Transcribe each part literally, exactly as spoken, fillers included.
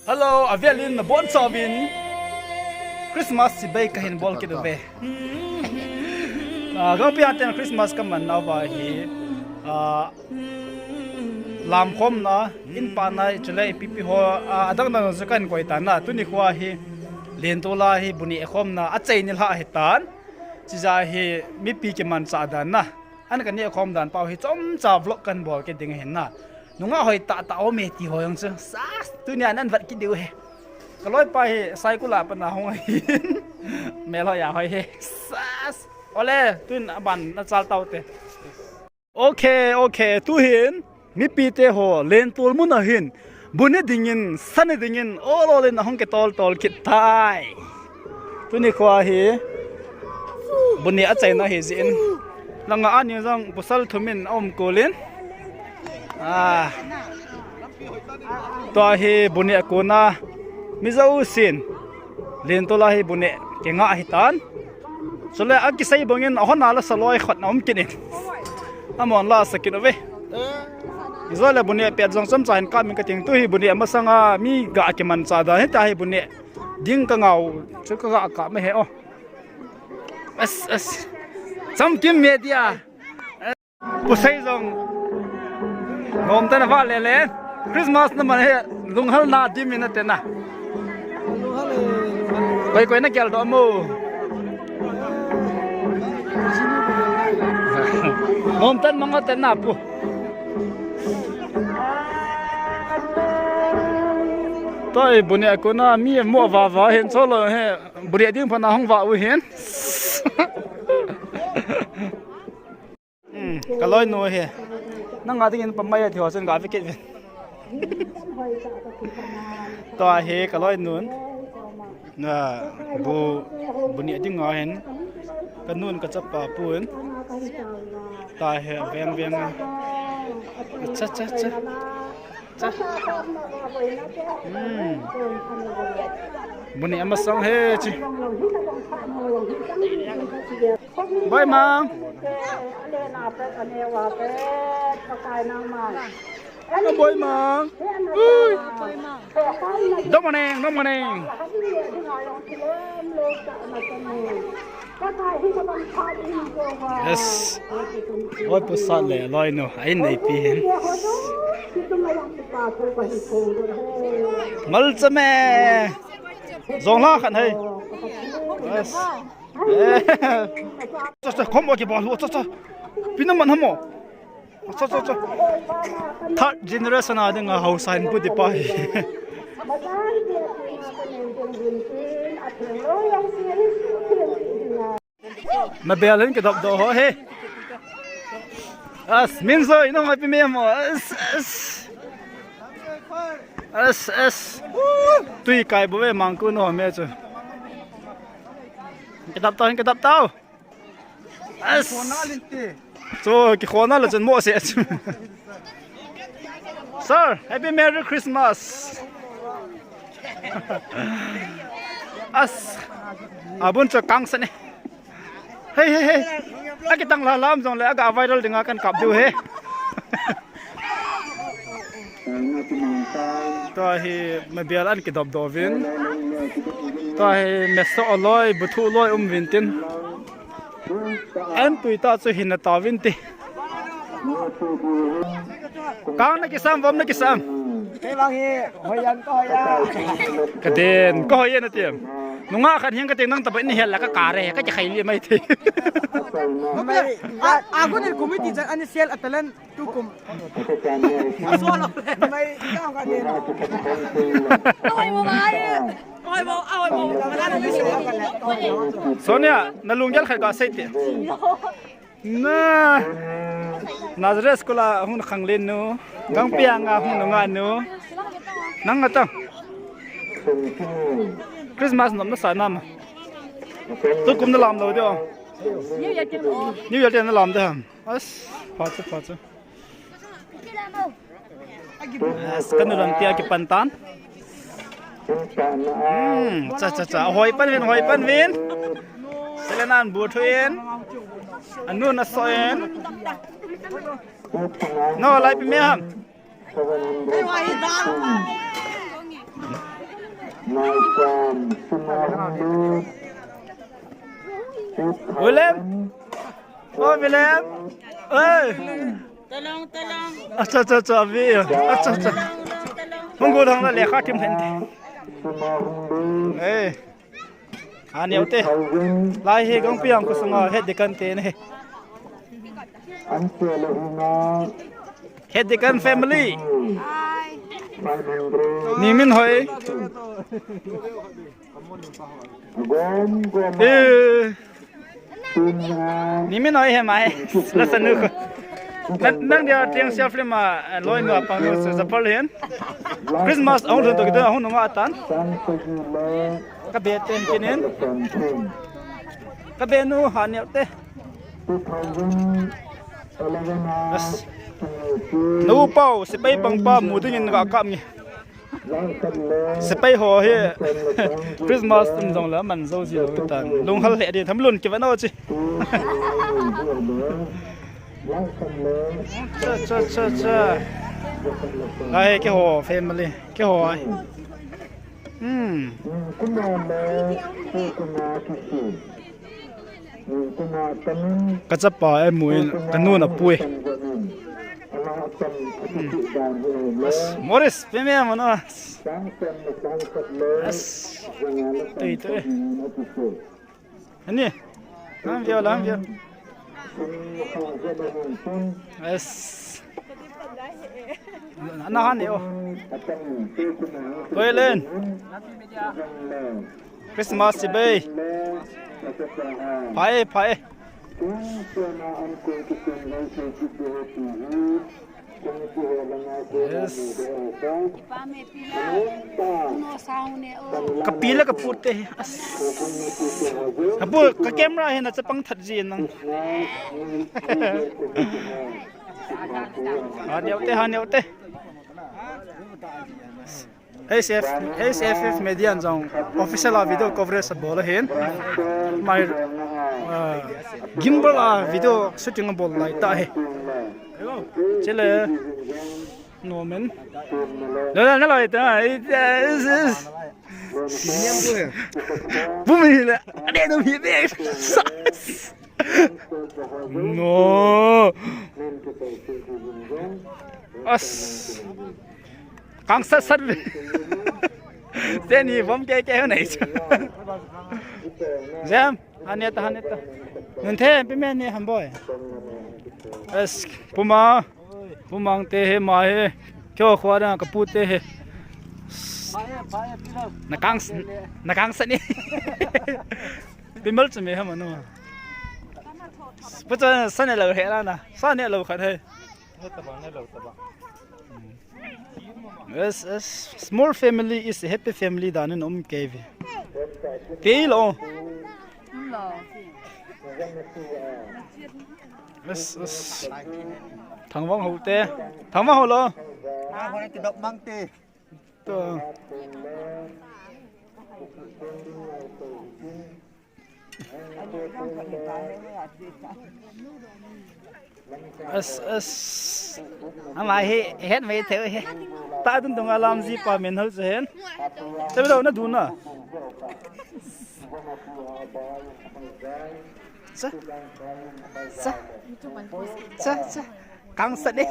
Hello, avelin nabonchauvin Christmas chibai kahin bol kit uve. Ah, gangpi a ten Christmas kaman nauva hi, ah, lamkhomna, in pana, chule ipi ipi ho, ah, adang dang chu kahin koi tan na. Tuni khoa hi, lentol a hi bu neh khomna, achai nilhah ahitan. Chijeh a hi, mipi kimanchah dan na. An kaneh khom dan pau hi chomcha vlog kahin bol kit ding ahin na. Nungah hoi tah tah aume ti ho jong chu. Sas, tunia nan vet kit diu ahi. Kaloipa hi cycle a pat na hung ahin. Mel hoi a hoi ahi. Sas. Ole, tun aban nachal taute. Ok, ok, tuhin mipite ho lentol mun a hin bu ne dingin, sa ne dingin, ol ol in ahung kitol tol kit tai. Tuni khoa hi bu neh achaina ahi jeh in, langa ani jong pasal thum in aum kul in. Ah. Tua hi bu neh a kona mi jousen lentol a hi bu neh kingah ahitan. Chule akisei bangin ahon a la sa loi khat na um kit in. Amahon la sa kit uve. Ijole bu neh pet jong chomcha hin kap in kating, tu hi bu neh masanga mi ga kimanchah dan hita hi bu neh ding kangah u chu kagah kap mai e o. As, as. Chamkim Media. Pu Sei jong. Nom tah in avah lele. Christmas naman hi lunghalna dimin ate na. Koi koi nagel doh mo. Nom tah in manga ate na pu. Tua hi bu neh a kona mi amu vava hin cholo hi bu neh ding phat na hung vah u hin. Hmm, kaloinu hi. Nanga dingin pamai a thi ho chun gave kit uvin. Tua hi kaloinun. Na bu, bu neh ding ahin. Kanun kachapa pun. Tua hi veng veng a. Cha cha cha. Cha. Hmm. Bu neh amasang hi chi. Boi mang. Boi mang. Ui. Dom maneng, dom maneng. Yes. Oi, pu Sat le loinu, ai nei pi hin. Malcha me. Jong la khan hai. Yes. Cha cha, khom wa ke ba lu, cha cha. Pina man hamo. Cha cha cha. Third generation a dinga hausa in pu di pa hi. Mabel hin kidop doh ho he. As, min so, ino ngai pi me mo. As, as. As, as. Tui kai bo ve mangku no me chu. Kidap tau, kidap tau. As. Chu, kikhona la chun mo se chu. Sir, happy Merry Christmas. As. Abun chu kang sa ne. Hey, hey, hey. Akitang la lam jong le aga viral dinga kan kap diu he. Tua hi mabel an kidop doh uvin. Tua hi meso aloi, buthu loi um uvin tin. An tui ta chu hin na ta uvin ti. Kang na kisam, vom na kisam. Kei vang hi, hoi an ko hoi a. Ka den, ko hoi na ti. Nunga khan hiang ka ting nang ta ba ni hel la ka ka re, ka ki khai li mai ti. Mai, a, a ko ni committee jan ani sel a talent tu kum. A so lo. Mai, ka ka den. Oi mo mai. Oi mo, oi mo. Sonia, na lunggel khat ka sei ti. Na. Nazareth School a hung khanglen nu. Gangpiang a hung nungah nu. Nang nga ta. Christmas nom na sa nam. Tu kum na lam lo de. New Year te na lam de ham. As, pha chu, pha chu. Yes, kanu lam tia kipan tan. Hmm, cha, cha, cha. Hoi pan vin, hoi pan vin. Selenan bu thu in. Anu na so in. No, lai pi me ham. William. Oi, William. Oi. Talong, talong. Acha, acha, acha, abi. Acha, acha. Talong, talong, talong. Hung go dang la lekha thim hen te. Eh. Aneo te. Lai hi gangpi ang ko sunga het dikan te ne. An che le hina. Het dikan family. Ni min hoi. Gom, gom. Eh. Ni min hoi he mai. La sanu ko. Nang, nang dia tiang self film a, eh, loi nu apang nu se zapal hen. Christmas ahung lhun to kitu ahung nunga atan. Ka be ten kinin. Ka be nu ha neo te. As. Nu pau, sepai pangpa mu dingin ka kap nge. Sepai ho hi Christmas tum jong la man jo ji lo tan. Lunghal he di tham lun ki va no chi. Cha, cha, cha, cha. Ai, keiho family, keiho ai. Hmm. Ka chapa e mu in, ka nu na pu e. As, Morris, pe me mo no. As. Tei, tei. Ani. Lam vio, lam vio. As. Ana han e o. Koi len. Christmas si bei. Pai, pai. Yes. Ka pi le ka pu te. As. Ka pu, ka camera hi na chapang that ji nang. Ha neo te, ha neo te. H F, H F F Media jong official a video coverage abol ahin. Mai, ah, gimbal a video shooting abol lai ta hi. Chele. No men. No, no, no, no, ita, ita, is, is. Bumi le. Ade no mi be. No. As. Kang sat sat ve. Teni vom ke ke nei chu. Jam, ha neo ta, ha neo ta. Nun the, pe me ni ham boi. As, puma. Pumang te he ma he. Kyo khwa da ka pu te he. Na kang s-, na kang sat ni. Pe mal chu me ham no. Pu chu sa ne lo he la na. Sa ne lo khat he. Yes, yes. Small family is a happy family dan in um kei ve. Kei lo. Yes, yes. Thangvang ho te. Thangvang ho lo. Ah, ho te dok mang te. To. As, as. Ama hi, het mai thei hi. Ta dun dung alam ji pa men hal chen. Te lo na dun na. Cha. Cha. Cha, cha. Kang sat ni.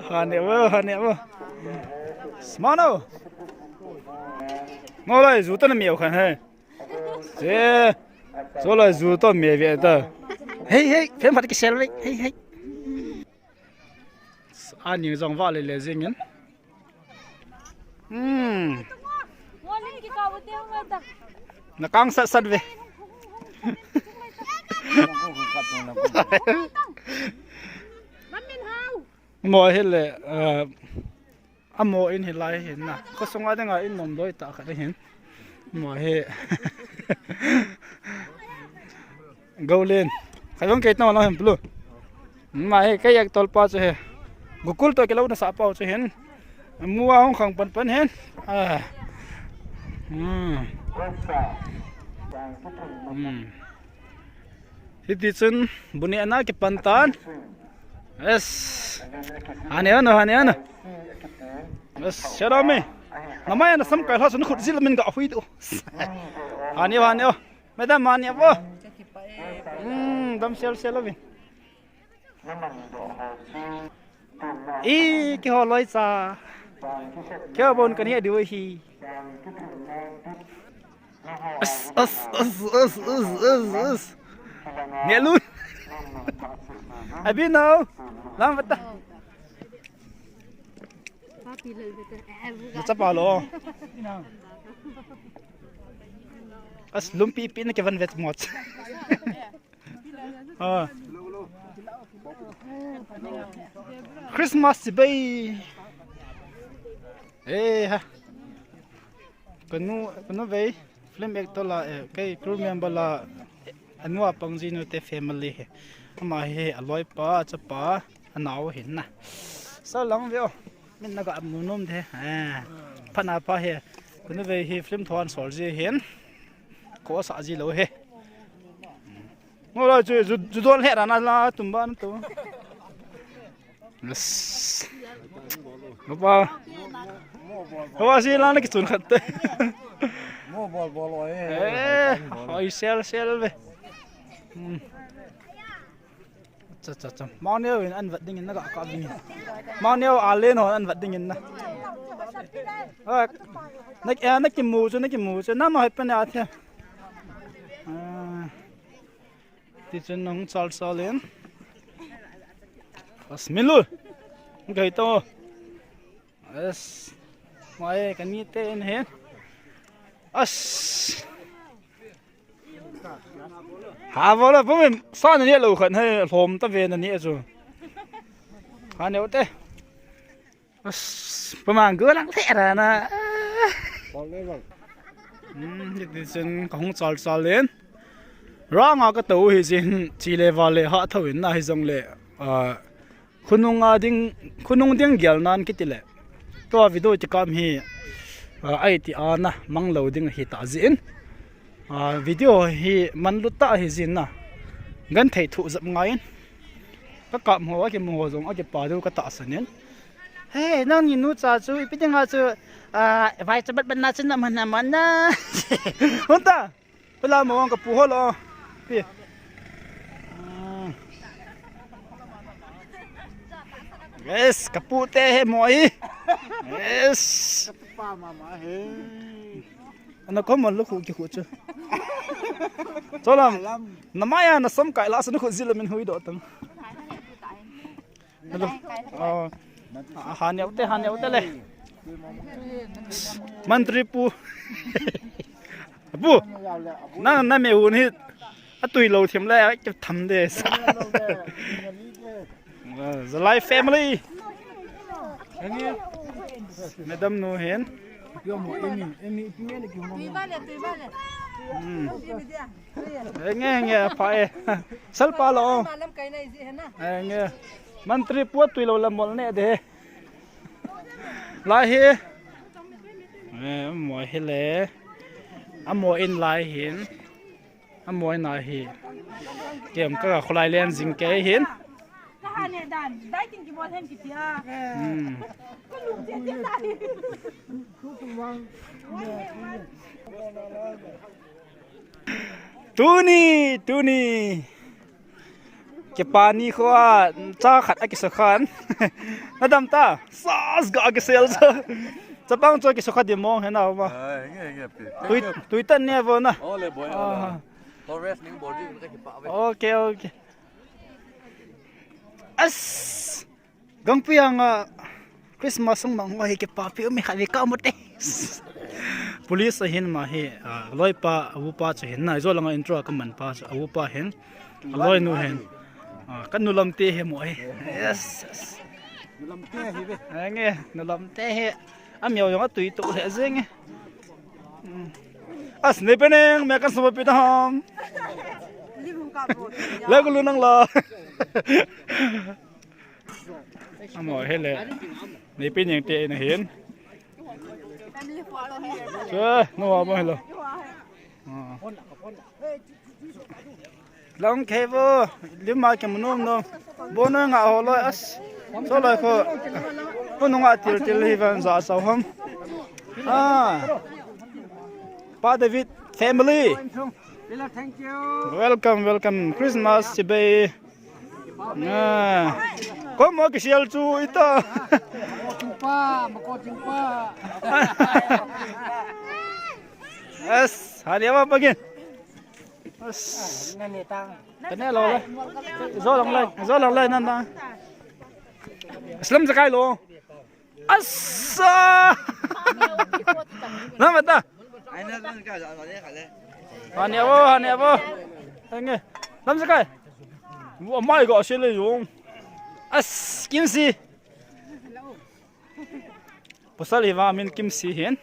Ha ne wo, ha ne wo. Smano. Mo lai ju ta na miau khan hai. Che. Cho lai ju ta me ve ta. Hei, hei, phem phat ki sel ve. Hei, hei. Ani jong va le le jing in. Hmm. Na kang sat sat ve. Mo hi le, eh, amo in hi lai hin na. Ko sunga dinga in nom doi ta khat hin. Mo hi. Golin. Khaiyong kei tong lang hin plu. Ma hi kei yak tol pa chu he. Gokul to kilo na sa pa chu hin. Mu a hung khang pan pan hin. Ah. Hmm. Hmm. Hiti chun bu nehna kipan tan. Yes. Ha ne ano, ha ne ano. Yes, shut up me. Namai a nasam kai lha chu nakhut jil min ga hui do. Hani, hani o. Madam, hani o. Hmm, dam sel sel o vin. I, kihou loi cha. Kihou bon kan hi a diu hi. As, as, as, as, as, as, as. Nge lun. Abi no. Lam bata. Nachapa lo. As, lumpi pi na ke van vet mot. Ah. Christmas chibai. Eh, ha. Kanu, kanu vei. Film actor la, eh, kei crew member la, eh, anu a pang jinu te family he. Ama he, aloipa, achapa, anao hin na. Sa lang veo. Min na ga mu nom the. Eh. Phatna pa he. Kanu vei hi film tho an sol ji hin. Ko sa ji lo he. Ngo la chu, ju, ju don he ra na la tum ba na tu. Yes. Ngopa. Ngopa si la na kichun khat te. Mo bol bol o e. Eh, oi sel sel ve. Hmm. Cha, cha, cha. Mau neo in an vat ding in na ga ka ding in. Mau neo a le no an vat ding in na. Ah, na, eh, na kimu chu, na kimu chu. Na no he pe na the. Ah. Ti chun nong chal chal in. As milu. Ngai to. As. Mai kani te in he. As. Ha, vola, pumin, sa na ni lo khan he, hlom ta ve na ni chu. Ha ne te. As, pamang go lang le ra na. Bol le bol. Hmm, ni ti chun ka hung chal chal in. Ranga ka to hi jin, chi le va le ha tho in na hi jong le. Ah, Khonung a ding, khonung ding gel nan kiti le. Tua video ti kam hi, ah, ai ti ana mang lo ding hi ta jin. Ah, video hi man lut ta hi jin na. Gan thei thu jap ngai in. Ka kap ho, a kimu ho jong, a kipa deu ka ta sanin. Hey, nang ni nu cha chu, ipi ding a chu, ah, vai cha bat bat na chu na man na man na. Hun ta. Pela mo ka pu ho lo. Pi. Ah. Yes, ka pu te he mo hi. Yes. Pa mama he. Ana ko mo lo khu ki khu chu. Cholam. Namai a nasam kai la sa na khu jil min hui do tang. Hello. Oh. Ah, ha neo te, ha neo te le. Mantri pu. Pu. Na, na me hun hi. A tui lo thim le, a ke tham de. Ah, the life family. Madam nu hin. Tui ba le, tui ba le. Hmm. Eh, nge, nge, pha e. Sal pa lo. Malam kai na iji he na. Eh, nge. Mantri pu tui lo la mol ne de. Lai hi. Eh, mo hi le. A mo in lai hin. A mo in lai hi. Kem ka khulai len jing ke hin. Ka ha ne dan, dai tin ki bol hen ki tia. Hmm. Ko lu je je dai. Tuni, tuni. Kipa ni kho a, cha khat a kisukhan. Na dam ta, sas ga kisel sa. Chapang chu kisukha di mong he na ma. Ai, nge, nge, pi. Tui, tui tan ne vo na. Ole, boy, ole. Ah. Torres ning body ka kipa ve. Okay, okay. As. Gangpui anga Christmas sung mang ho hi kipapi umi khat ve ka mute. Police ahin ma hi, ah, loipa, upa chu hin na, ijo langa intro ka man pa chu, upa hin, loinu hin. Ah, ka nu lam te hi mo hi. Yes, yes. Nu lam te hi ve. Ange, nu lam te hi. Amio jong atui to le jeng e. Hmm. As ne peneng, me kan suma pi ta ham. Lagu lu nang la. Amo hele. Ni pi nyeng te na hin. Che, no amo helo. Ah. Long khe vo, lima ke munom no. Bo no nga ho lo as. So lo ko. Ko no nga til til hi van za sa ham. Ah. Pa David family. Thank you. Welcome, welcome. Christmas chibai. Ah. Komo kisial chu ita. Mako chingpa, mako chingpa. Yes, hani apa pagin. Yes. Nani tang. Kane lo le. Zo lang le, zo lang le nan na. Islam zakai lo. Asa! Nama ta? Ani abo, ani abo. Enge. Lam zakai. Wa mai go sile yung. As, Kimsi. Pasal hi vang amin Kimsi hin.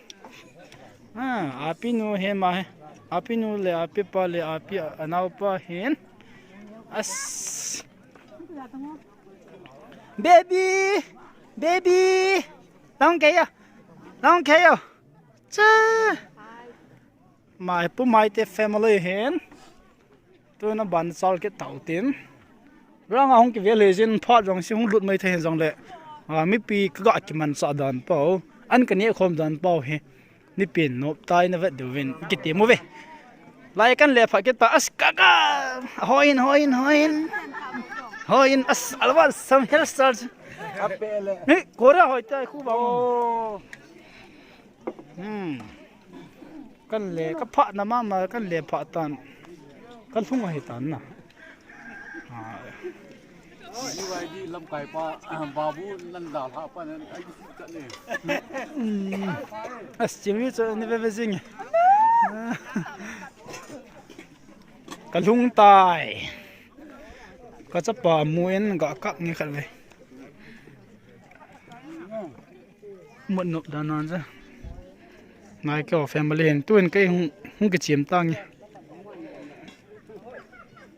Ah, api nu hi ma hi. Api nu le api pa le api anao pa hin. As. Baby! Baby! Long kei yo. Long kei yo. Cha. Mai pu mai te family hin. Tuna ban sal ke tau tin. Rang a hung kivel le jin phat jong si hung lut mai thei jong le. Ah, mipi ka ga kiman sa dan pau. An ka ne khom dan pau hi. Ni pin nop tai na vet duvin. Kiti mu ve. Lai kan le pha kita as ka ka. Hoin, hoin, hoin. Hoin as alwan sam hel sal. Ni kora hoi tai khu ba. Hmm. Kan le ka pha na mama kan le pha tan. Kan lhung ahi tan na. Ah. Ni wai di lamkai pa, ah, babu nan da lha pa nan ai di ka ne. Hmm. As chimi cho ni ve ve jing. Ka lhung tai. Ka chapa mu en ga kap nge khat ve. Mut nop dan nan cha. Nai ke family hin tu en ke hung, hung ke chim tang nge.